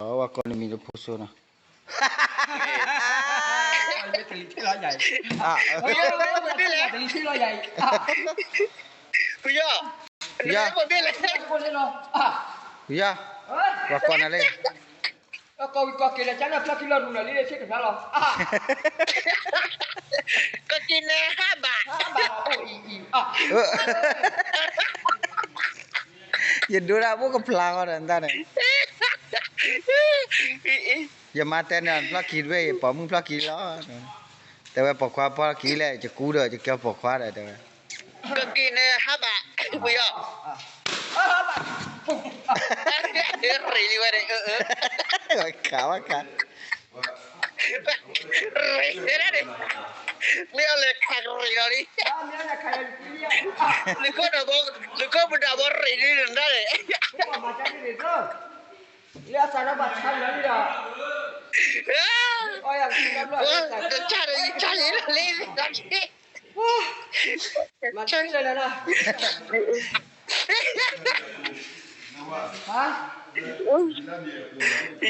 အဝဲကိးနမံၤလၢဖိစိနီၤ. တလံၤထံလီၤယၤအံၤ, တလံၤထံလီၤယၤအံၤ, ဖုယီၢ်, ဖုယီၢ်, ဖုယီၢ်, ပှၤကိးနၤလၢ ကိးဝံၤကိးက့ၤဒီး ကၠါလၢဖျီၣ်ခံလီၤရူၤလီၤလံ ဆ့ကဖျါလီၤ. ကက့ၤနဟးဘၣ်, ယဒိဒၣ်ဘိၣ်ကဖျါဃီဒီးနတၢ်န့ၣ်, ယမါတဲန့ၣ် ဖျီၣ်ခံတဘ့ၣ် ယပိာ်မုၣ်ဖျီၣ်ခံလီၤ, တဲဝဲပိာ်ခွါဖျီၣ်ခံလဲၣ် ယကူဒီးယကဲပိာ်ခွါဒီးတဲဝဲ, ကက့ၤနဟးဘၣ်, ဖုယီၢ်, ရ့လံဝဲန့ၣ်, ခးဝဲခး ရ့န့ၣ်, မ့ၢ်အီၤလဲၤခးကရ့လီၤလံ, လၢခိၣ်ဒီးဘီ, လၢခိၣ်ပဒးဘီရ့လံနတၢ်န့ၣ်, လၢအသးဒီးဘၣ်ဆါလီၤလံဒီး, တဆါဒီးယဆါလံလီၤလံ, ဆါလီၤလီၤ,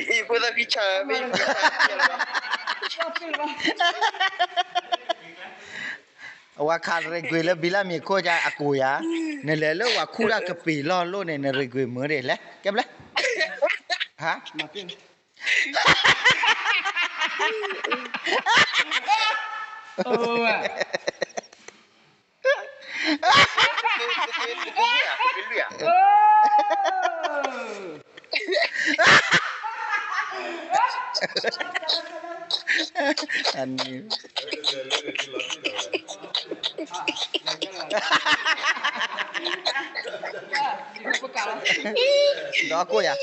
ယဖိသၣ်ခံဆါ, အဝဲခးရ့ကွံာ်လၢဘံလၢမ့ၤခိၣ်ကါအကိာ်ယၤ, နလဲၤလၢဝၤခူၣ်တၢ်ကပ့ၤလီၢ်လိၣ်န့ၣ် နရ့ကွံာ်မုာ်ဒံးလဲၣ်, ကဲဘျဲ, ဟါ အနံၤ, ဒီးကိၢ်ယၤ,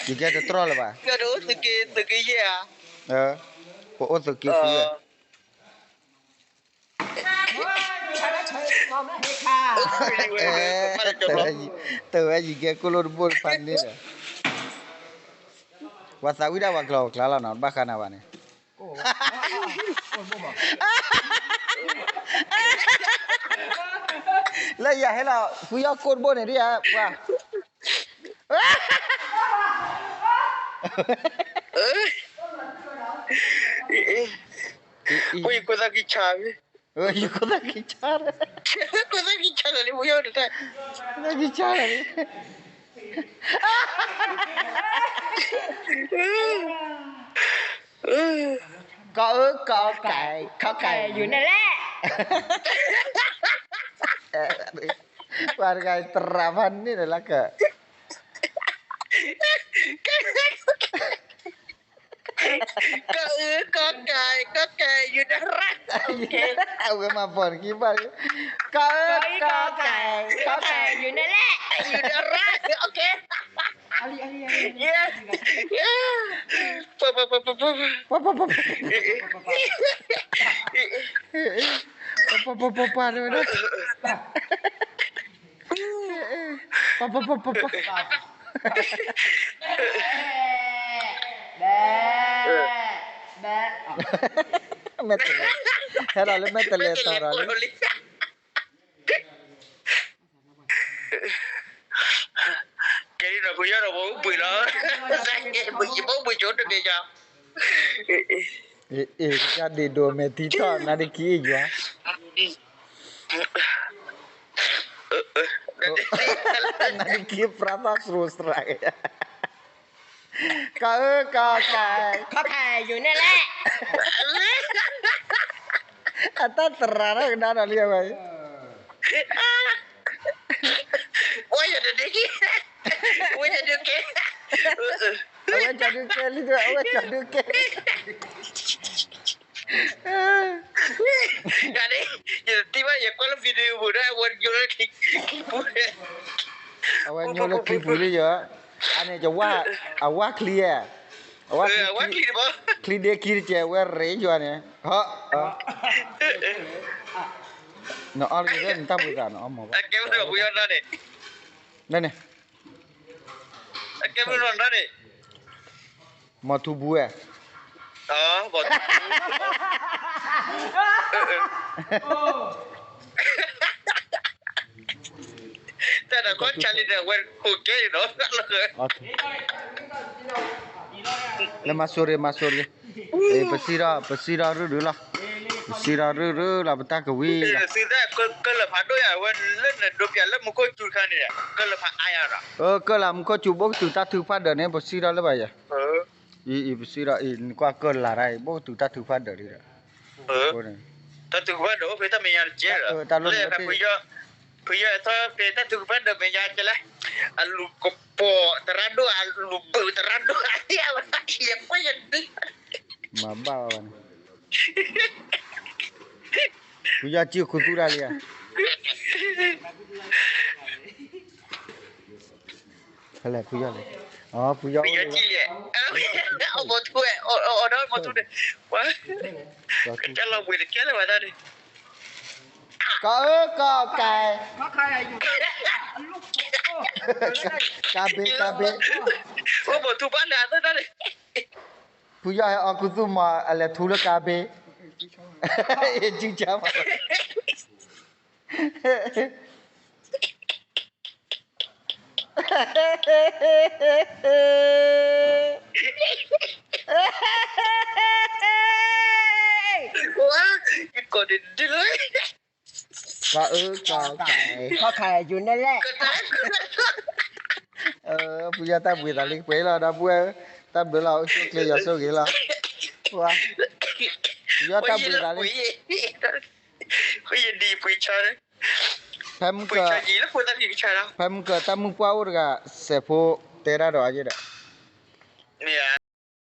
ယကဲတတြီၢ်လၢၤဘၣ်, သုးက့ယဲၢ်ဧါ, ပအိၣ်သုးက့ဃုဧါ တဲဝဲယကဲကိၣ်လိၣ်တဘိၣ်တဖၣ်န့ၣ်ဒီး, ပှၤသးဝံၣ်ဒၣ်ပှၤကျီၤပကျါလီၤနီၤ တဘၣ်ဃးနၤဘၣ်န့ၣ်, လၢယၤဟဲလီၤ ဖုယီၢ်ကိၣ်တဘိၣ်န့ၣ်ဒ်ဧါ ပှၤ ယခိၣ်သၣ်ခံဆါ, ယခိၣ်သၣ်ခံဆါ, ခိၣ်သၣ်ခံဆါလီၤလံ ဖိယီၢ်တတၢ်, ခိၣ်သၣ်ခံဆါလီၤလံ, ကီးအၢကီးကဲ, ခီကဲယူၤန့ၣ်လဲၣ်, ပှၤတဂၤသရၣ်ဖးန့ၣ်ဒီးလၢက ကီးအၢကီးကဲ, ခီကဲယူၤန့ၣ်လဲၣ်, အဝဲမၤပိာ်နခံဘၣ်, ကီးအၢကီးကဲ, ခီကဲယူၤန့ၣ်လဲၣ်, ယူၤန့ၣ်လဲၣ်, ပှၤပှၤပှၤပှၤပှၤ, ပှၤပှၤပှၤပှၤ, ပှၤပှၤပှၤပှၤပှၤ, မဲာ်တလဲၤ, ဟဲဒီးလၢမဲာ်တလဲၤတီၤဒီးလံ ကဲလံနီၤ ဖုယီၢ်ဒီး ပအိၣ်ဘှံးလီၤ, ယဘၣ်အိၣ်ဘှံးကၠိတဘ့ၣ်ညါ, အ့ၣ် ကစၢ်ဒ့ၣ်ဒိၣ်မဲာ်ထံထီၣ် နါဒ့ခံအ့ၣ်ယွၤ, နါဒ့ခံပြါသၣ်စရိစရၤ, ကီးအၢကီးကဲ, ခီကဲယူၤန့ၣ်လဲၣ်, အတၢ်သရၣ်တၢ်ကဒါဒီးလံအဝဲ ဝဲယဒုးကဲ, ဝဲယဒုးကဲ, အဝဲကဒုးကဲလံ, အဝဲကဒုးကဲလံ, ယတထံၣ်ဘၣ် ယကွၢ်လၢ video ပူၤဒီး အဝဲညိလၢချံပူၤ, အဝဲညိလၢချံပူၤလံယၤ, အန့ၣ် အဝါချံဧါ, အဝါချံ, ချံဒ့ခံတကဲး ဝဲရ့ယွၤန့ၣ်, ဟီ, နအီၣ်လၢနတၢ်ဘှံးသး နအီၣ်မၤဘၣ်, န့ၣ် မီၤထူဘူးဝဲ, တၢ် လၢမၤစိၤရ့ၣ် မၤစိၤရ့ၣ်, ပစံးထီၣ် ပစံးထီၣ်ရုၢ်ရုၢ်လီၤ, ပစံးထီၣ်ရုၢ်ရုၢ်လီၤ ပတၢ်ကဝံၤလီၤ, ကၢၢ်လၢမူခိၣ်စူၤတခါန့ၣ်, ကၢၢ်လၢမူခိၣ်စူၤ ဘိကတူၤတၢ်ထုကဖၣ်ဒၢးန့ၣ် ပစံးထီၣ်လၢဘၣ်ယၤ, အံၤ ပစံးထီၣ်အံၤ နကွၢ်ကၢၢ်လၢ်တၢ်အံၤ ဘိကတူၤတၢ်ထုကဖၣ်ဒၢးလံဒီး, တၢ်ထုကဖၣ်ဒၢးအိၣ်ဖဲတၢ်မဲာ်ညါတကဲလီၤ, တၢ်လၢ ဖဲတၢ်ထုကဖၣ်ဒၢးမဲာ်ညါကဲလဲၣ်, အလူၤကပီၤသရၣ်ဒိၣ် အလူၤဘုးသရၣ်ဒိၣ် အသ့ၣ်အဝဲ ယကွၢ်ယဒု မၤဘၣ်ဘၣ်န့ၣ်, ဖုယီၢ်စံၣ်ခူသူၣ်တၢ်လံဧါ, ဖဲလဲၣ်ဖုယီၢ်လဲၣ်, ဖုယီၢ်အိၣ်လံ, အီၣ်ဘီထူဝဲ အီၣ်ဒီးဘီထူန့ၣ်, ကလီၤဘှံးတကဲလၢၤဘၣ်တၢ်န့ၣ် ကီးဧၢကီးကဲ, ကါဘ့ကါဘ့, အိၣ်ဘီထူဘၣ်လၢအသၢတၢ်န့ၣ်, ဖုယီၢ်ဟဲအီၣ်ခူသူၣ်မး အလဲၤထူလၢကါဘ့, အ့ၣ် ကၠူကၠါမး ကီးဒုးဒုးလၢ ကီးအၢကီးကဲ, ခီၣ်ခါယူၤနဲလဲၣ်, ဖုယီၢ်တၢ်ဘှံးသးလံ ပှဲၤလီၤဒီပုၢ်ဝဲၢ်, တၢ်ဘျုးလီၤ အိၣ်ဆူၣ်ချ့ယွၤဆိၣ်ဂ့ၤလီၤ, ဖုယီၢ်တၢ်ဘှံးသးလံ, ဖဲမုၢ်ကၢၢ်, ဖဲမုၢ်ကၢၢ်တၢ်မုၢ်ပှၢ်အိၣ်တဂၤ စဲးဖိတဲတၢ်ဒီးအယဲၢ်ဒီး, မ့ၢ်